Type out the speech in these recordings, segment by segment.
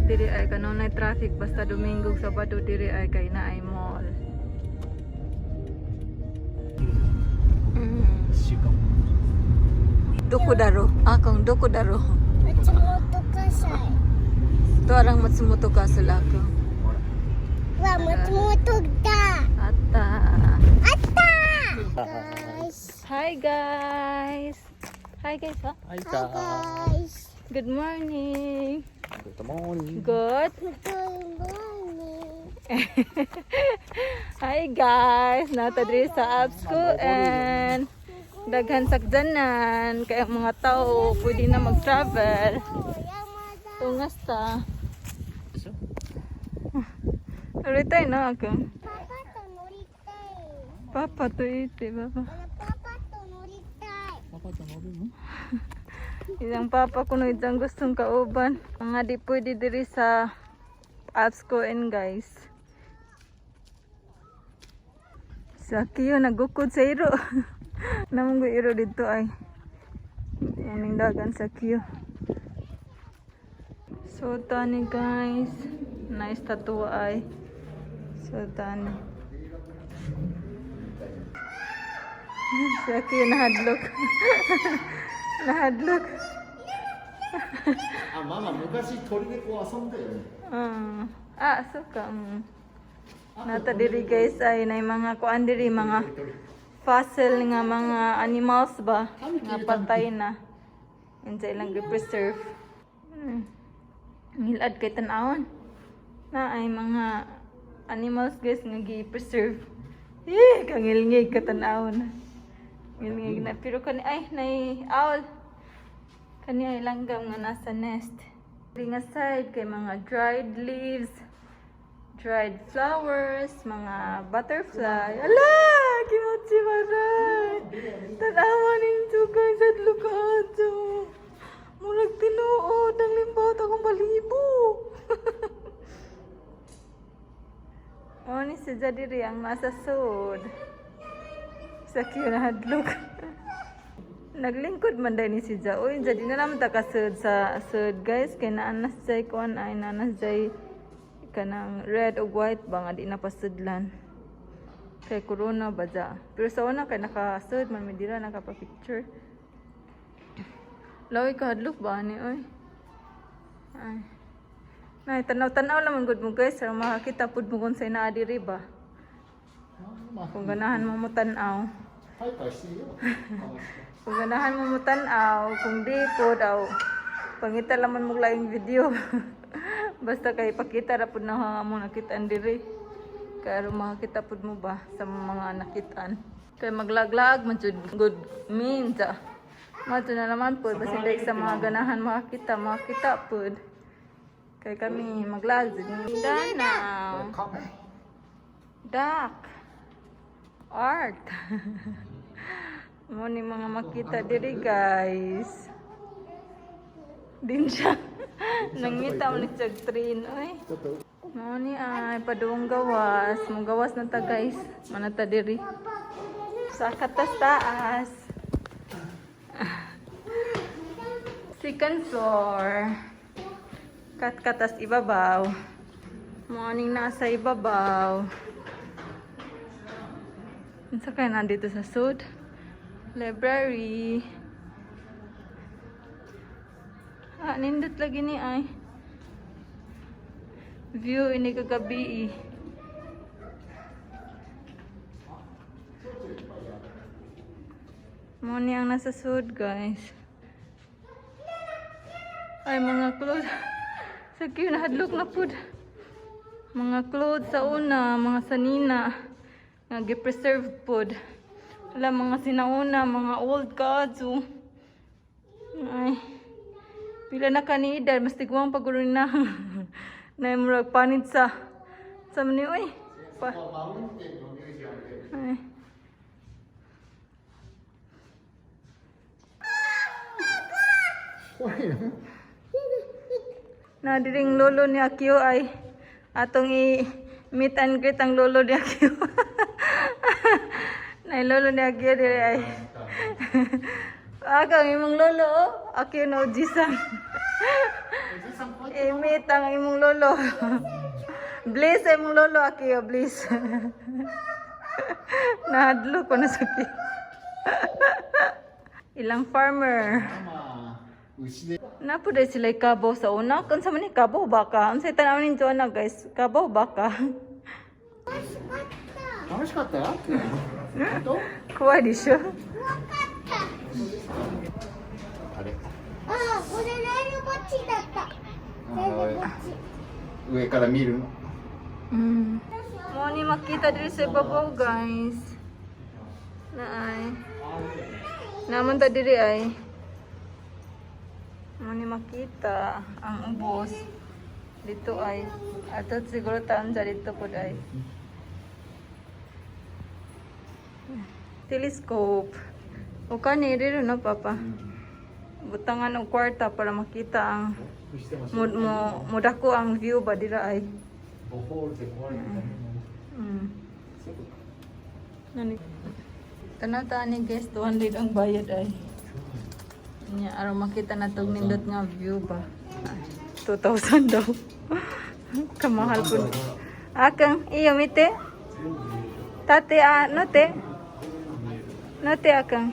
Diri ay kanunay traffic basta Domingo, Sabado diri ay kay naay mall. 1週間 Doko daro. Akong doko daro. 松本火災。 To arang Matsumoto Castle ako. わ、松本だ。 Ata. あった。Guys. Hi guys. Hi guys, ha? はい。 Hi guys. Good morning. Good morning. Good. Good morning. Hi guys, nata diri sa apps ko and daghan sakdanan kay ang mga tao pwede na mag-travel. Tungas ta. Ulit na ako. パパと乗りたい。 Papa to ite, papa. パパと乗りたい。パパと乗るの Isang papa kuno isang gustong kauban. Mga di pwede diri sa apps ko and guys. Sa kiyo nagukod sa iro. Namong iro dito ay. Aning dagan sa kiyo. So tani guys, nice tattoo ay. So tani. Sa kiyo nahadlok. Nahadlok. あ、ママ昔鳥でこう遊んだよね。 Ah, ah, so ka. Nata diri guys ay nay mga kuan diri, mga fossil nga mga animals ba nga patay na. Unsa ilang gi-preserve. Ngilad kay tan-awon. Na ay mga animals guys nga gi-preserve. Eh, kangilngig ka tan-awon. Ngilngig na pero kani ay nay owl. Kani ay langgam nga nasa nest. Diri nga side kay mga dried leaves, dried flowers, mga butterfly. Ala! Kimochi maray! Tanawa ning sugay sa Lucado. Murag tinuod ang limbot akong balibo. Oh, ni si Jadiri ang nasa sud. Sa kinahadlok. Naglingkod man dahil ni si Ja. Uy, jadi na naman ta kasud sa sud guys. Kay naanas jay kuan ay naanas jay kanang red o white ba nga di na pasudlan. Kay corona ba ja. Pero sa una kay nakasud man mi dira nakapa-picture. Lawi ka hadlok ba ani oy. Ay. Nay tanaw-tanaw lang man gud mo guys, para makakita pud mo kung sa naa diri ba. Kung ganahan mo mo tan-aw. ハイパイしてるよ。 Kung ganahan mo mo tan-aw, kung di po daw, pangita laman mo laing video. Basta kay pakita ra pud na nga mo nakitaan diri. Kay aron makakita pud mo ba sa mga nakitaan. Kay maglaglag man jud good means. Ah. Mato na naman pud basta dai sa mga ganahan makakita, makakita pud. Kay kami maglag jud Mindanao. カメ Duck. Art. Mo ni mga makita diri guys. Din siya. Nangita mo ni siya train oy. ちょっと Mo ni ay paduong gawas. Mo gawas na ta guys. Manata diri. Sa katas taas. Second floor. Katkatas ibabaw. Morning, nasa ibabaw. Unsa kaya nandito sa sud? Library. Ah, nindot lagi ni ay. View ini kagabi eh. Mo ni ang nasa sud guys. Ay, mga clothes. Sa kiyo, nahadlok na pud. Mga clothes sa una, mga sanina. Nga gi-preserve pod. Wala, mga sinauna, mga old gods. Oh. Ay. Pila na kanidar, mas tiguang pagulo na. Na murag panit sa mani oy. Pa. マウンテンのミュージアムで Ay. 怖いの Na diring lolo ni Akio ay atong i meet and greet ang lolo ni Akio. Na lolo ni Akio diri ay. Aga ang imong lolo oh, Akio na ojisan. おじさん怖い。I-meet ang imong lolo. Bless sa imong lolo, Akio, bless. Nahadlo ko na sa Akio. Ilang farmer. ママ牛で Napo dahil sila kabaw sa una. Kung sa man ni kabaw baka. Ang sa tanaw ni Joanna, guys. Kabaw baka. 楽しかった。楽しかったよ本当 Kuha di siya. 怖かった。あれああ、これレールぼっちだった。レールぼっち。上から見るの Mo ni makita diri sa ibabaw, guys. Naay. Naman ta diri ay. Mo ni makita ang ubos. Dito ay. Ato siguro taan sa dito pud ay. Telescope. O kani diri no, Papa. Butangan og kwarta para makita ang してま mo mo modako ang view ba dira ay. ボホールで壊れてたね そういうことか Nani? Tanaw ta ni guys, 200 ang bayad ay. Nya aron makita na tog nindot nga view ba. Ah, 2,000 daw. Kamahal po. Akang iyo mite. Tate ah, note. Note akang.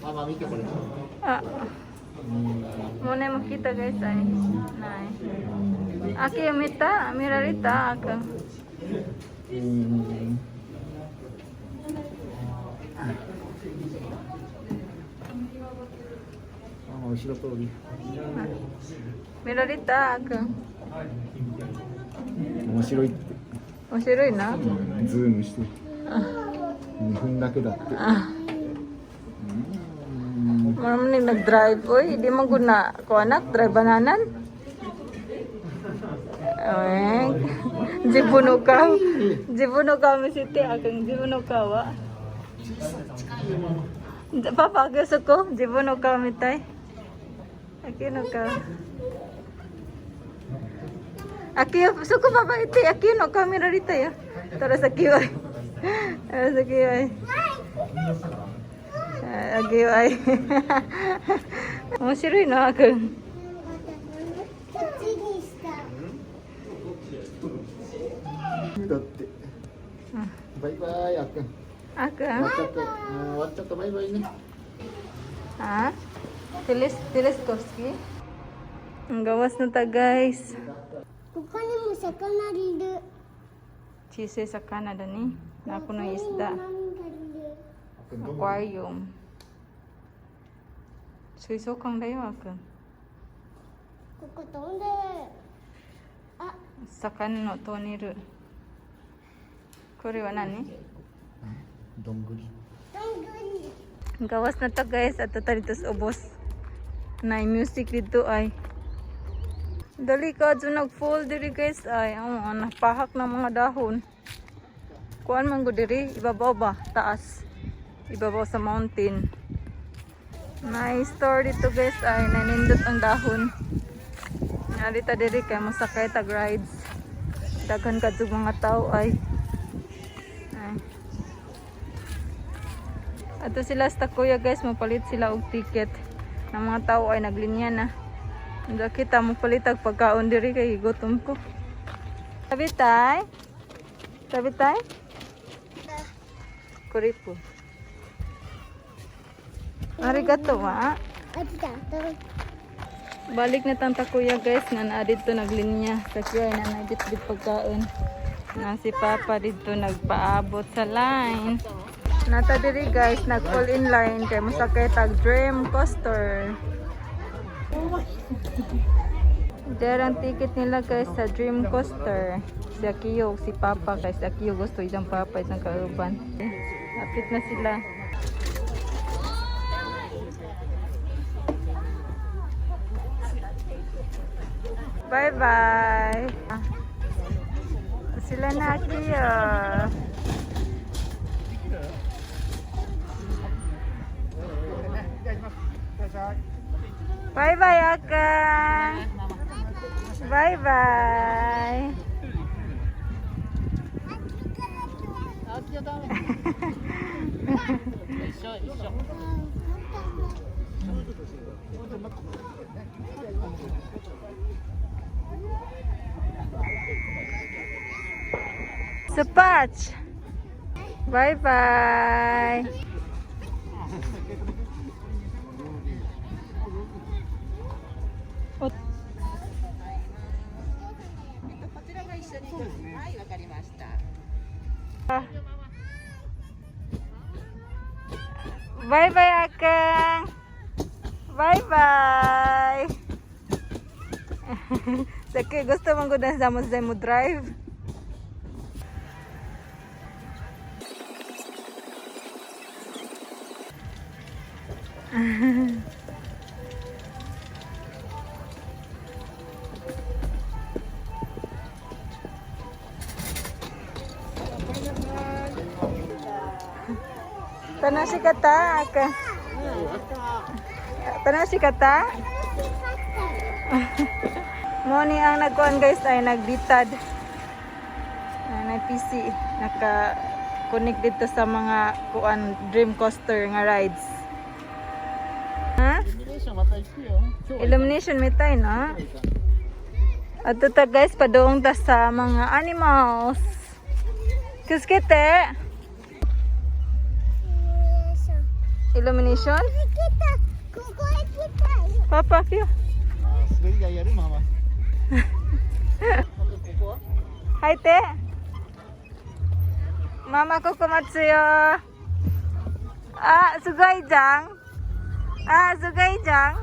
ママ見てこれ Ah. Mo na makita, guys, ay. Nay. Aki mita, mirarita akang. うんママ後ろ通り Mirarita akang. 面白いって 面白いな。ズームして2分だけだってうん Mura man ni nag-drive, oy. Di man gud na ko anak, drive bananan. Ay, 自分の顔、自分の顔見せて、あかん、自分の顔は。パパ、あそこ、自分の顔見たい。あきの顔。あきよ、そこパパ、いて、あきの顔見られたよ。たら先は。たら先は。あきよ、あい。面白いな、あくん。こっちにした。だってバイバイあっくんあくん。終わっちゃったうん終わっちゃったバイバイね Ha? Telescopski? Ang gawas na ta, guys. ここにも魚いる。 Chise sa Canada ni. Na ako ng isda. ここにも何がいる。 Aquarium. 水族館だよ、あくん。ここ飛んでる。あ、魚のトンネル。これは何どんぐりどんぐり。 Ang gawas na ta, guys, at ta dito sa ubos. Na music dito ay. Dali ka dyan nag-fall diri, guys, ay. Oh, napahak ng mga dahon. Kuan man gud diri, ibabaw ba? Taas. Ibabaw sa mountain. May store dito, guys, ay nanindot ang dahon. Narita diri kay mosakay tag rides. Daghan kadtong mga tao ay. Ay. Ato sila sa Takuya, guys, mapalit sila og ticket. Ang mga tao ay naglinya na. Hindi kita mapalit og pagkaon diri kay gutom ko. Tabi tay. Tabi tay. Kuripo. Arigato wa. あっちだ。どう Balik na tang Takuya, guys, nga naa didto naglinya. Sa kuya na naa dito pagkaon. Na si Papa didto nagpaabot sa line. Nata diri, guys, nag fall in line kay mosakay tag Dream Coaster. There ang ticket nila, guys, sa Dream Coaster. Si Akiyo, si Papa, kay si Akiyo gusto isang papa, isang kauban. Lapit na sila. Bye-bye. Sila na, Akiyo. Bye-bye, Aka. Bye-bye. Supach. Bye-bye. Bye-bye, Akang. Bye-bye. Sige, gusto mong gudan sa mo drive? Tanashikata, Akang. Tanashikata? Mo ni ang nagkuan, guys, ay nagditad. Ay, na PC naka-connect dito sa mga kuan Dream Coaster nga rides. Ha? イルミネーションまた行くよ。今日は Illumination may tayo, no? Ato ta, guys, paduong ta sa mga animals. Kuskete. Illumination? ここ行きたい。 Papa, Q. あー滑り台やるママ。ここは Hi, te. Mama ko kumatsuyo. Ah, sugay jang. Ah, sugay jang.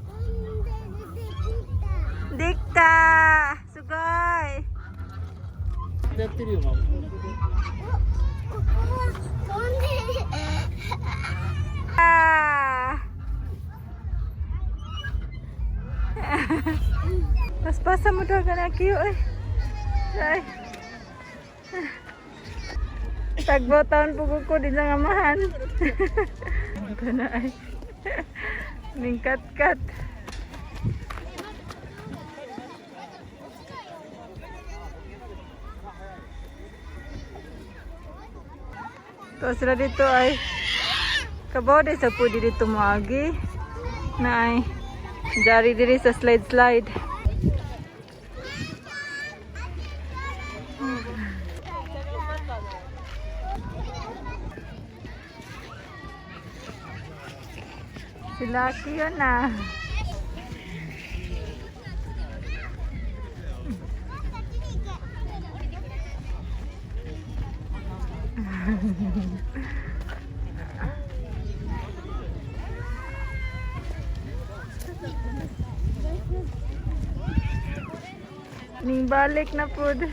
飛んでるできた。 Dikta. Sugay. やってるよママ。ここは飛んでる。 Ah. Paspasa mo daw ka na, Q. Ay. Ay. Tagbo taon po ko din sa ngamahan. Kana ay. Ningkat-kat. To sila dito ay kabaw di sa pwede dito moagi na ay jari diri sa slide slide. Si Lucky yun ah. Ning balik na pud.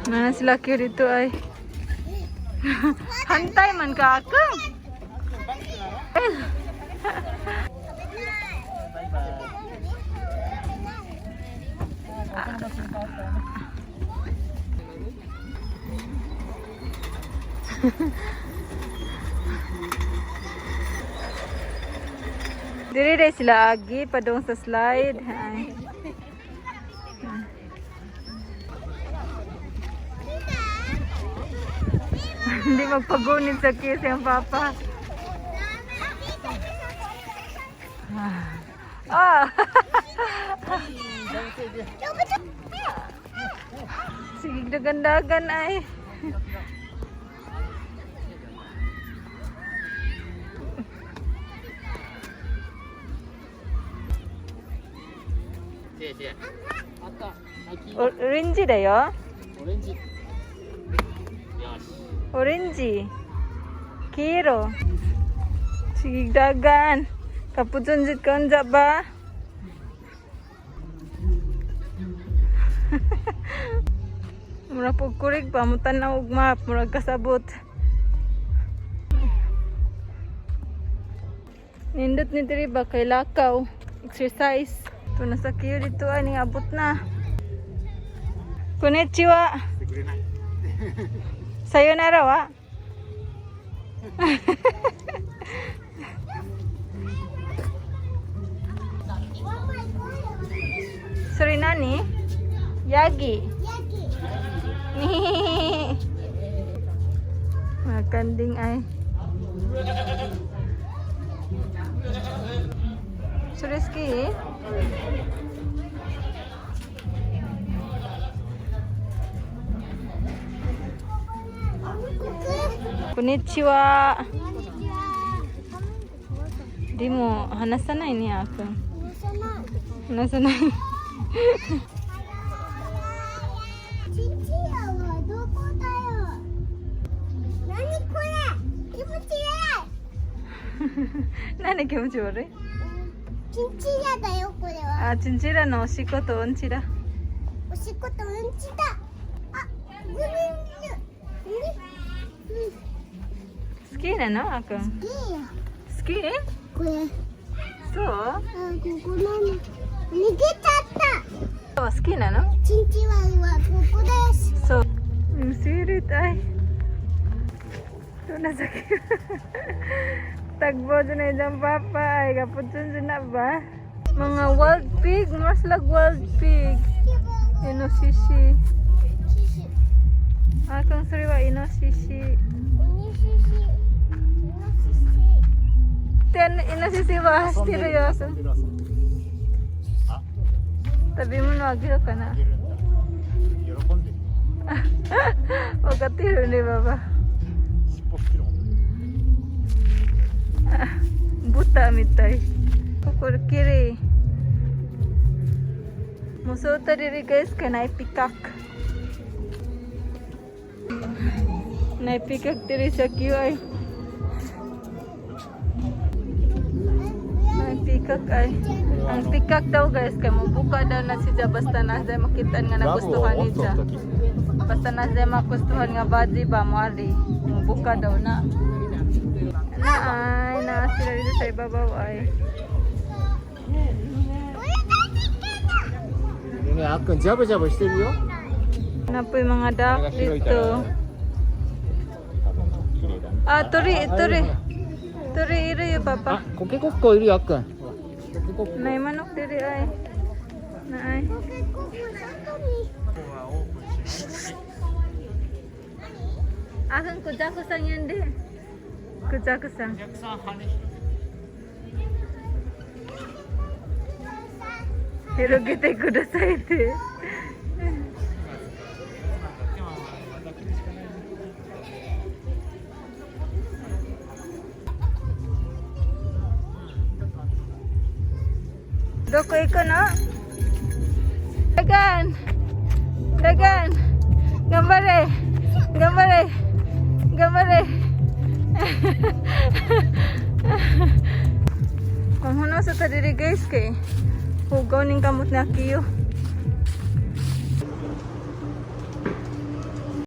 Mana sila Q dito ay. Hantay man ka akang. Diri day sila agi padung sa slide. Ay. Hindi magpagunit sa kiss yung papa. Ah. Sige, dagan-dagan ay. 谢谢。あった。はい Orange だよ。オレンジ。よし。 Orange. Kiro. Sige, dagan. Kaputson jud ka unsa ba? Mura pug kurig pa mo tan-aw og map, murag kasabot. Nindot ni diri ba kay lakaw, exercise. To na sa kiyo dito ani abot na. Konnichiwa. してくれない。 Sayonara wa. Sorry, nani? Yagi. ヤギ。 Mga kanding ay. Sureski eh. こ Konnichiwa. んにちは。 Di mo, hanasanay niya ako. 話さない。 Hanasanay. チンチラはどこだよ。何これ。気持ち悪い。 Nani kimochi warui? チンチラだよこれは。 Ah, chinchira no oshiko to onchira. おしっことうんちだ。あ、グミグミ。うん、 Ski na no, ako. いいよ。 Ski? これ、 So? あ、ここなの。逃げちゃった。 Oh, ski na no? チンチラはここです。 So, yung sirit ay. Ito na sa Tagbo dyan na isang papa ay. Kaputsun dyan na ba? Mga wild pig. Mas lag wild pig. Inoshishi. シシ、 Ah, kung suri wa inoshishi. おにしし、いのしし。 Ten, inoshishi wa 遊んで shiteru る yo. 遊んでる遊んでる。あ、 Tabi mo no, ageru ka na. あげるんだ。喜んでる。 Wakatteru ne baba. 尻尾振ってるもん。 Buta mitay. Kukul kiri. Musuta diri guys kay naipikak. Naipikak diri sa QI. Naipikak ay. Ang pikak daw guys kay mobuka daw na siya basta na siya makita nga nagustuhan ラブを持っと niya. くとき。 Basta na siya magustuhan nga body ba mo ari. Mobuka daw na. Na ay na sila dito sa ibabaw ay. 俺たちねえ、あっくんジャブジャブしてるよ。 Na po yung mga duck dito. 綺麗だ。 Ah, tori, tori. Tori, iro yo, あ papa.、コケコッコいるよ、あっくん。コケコッコ。 Nay manok diri ay. Na ay. コケココ外に。 Asan kujaku-san yan di. Kujaku-san. Hirogite kudasai te. Doko行くのダガンダガン頑張れ頑張れ頑張れ Panghunaw sa tadiri guys kay hugaw ning kamot na kiyo.